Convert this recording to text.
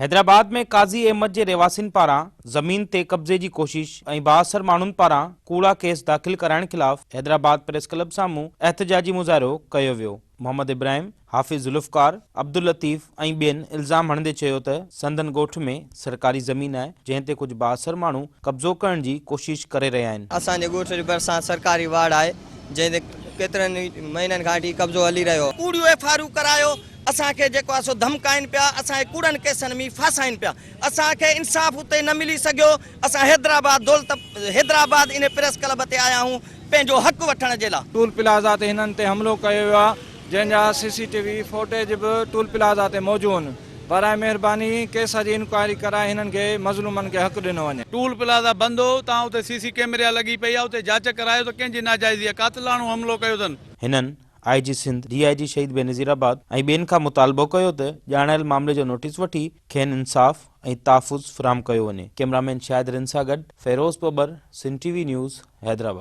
حيدرآباد ۾ قاضي احمد جي رهواسين پاران زمين تي قبضي جي ڪوشش ۽ بااثر ماڻهن پاران ڪوڙا ڪيس داخل ڪرائڻ خلاف حيدرآباد پريس ڪلب سامهون احتجاجي مظاهرو ڪيو ويو. محمد ابراهيم، حافظ ذوالفقار، عبداللطيف ۽ ٻين الزام هڻندي چيو ته سندن ڳوٺ ۾ سرڪاري زمين آهي جنهن تي ڪجهه بااثر ماڻهو قبضو ڪرڻ جي ڪوشش ڪري رهيا آهن. اسان جي ڳوٺ جي ڀرسان سرڪاري واڙ آهي جنهن تي ڪيترن ئي مهينن کان وٺي قبضو هلي رهيو. ڪوڙيون ايف آر يون ڪرايو اسان کي جيڪو آهي سو ڌمڪائين پيا، اسان کي ڪوڙن ڪيسن ۾ ڦاسائين پيا، اسان کي انصاف اتي نه ملي سگهيو، اسان حيدرآباد دولت حيدرآباد انهي پريس ڪلب تي آيا آهيون پنهنجو حق وٺڻ جي لا. ٽول پلازا تي هنن تي حملو ڪيو ويو آهي جنهن جا سي سي ٽي وي فوٽيج به ٽول پلازا تي موجون آهن براء مهرباني ڪيس جي انڪوائري ڪرائي هنن کي مظلومن کي حق ڏنو وڃي. ٽول پلازا بند هو تان اتي سي سي ڪيمريا لڳي پئي آهي اتي جاچ ڪرايو ته ڪنهن جي ناجائزي آهي قاتلاڻو حملو ڪيو اٿن. هنن I G Sindh, D I G Shaheed Benazirabad ۽ ٻين کان مطالبو ڪيو ته ڄاڻايل معاملي جو نوٽيس وٺي کين انصاف ۽ تحفظ فراهم ڪيو وڃي. ڪئميرا مين شاهد رند سان گڏ Feroz Babar, Sindh T V news, Hyderabad.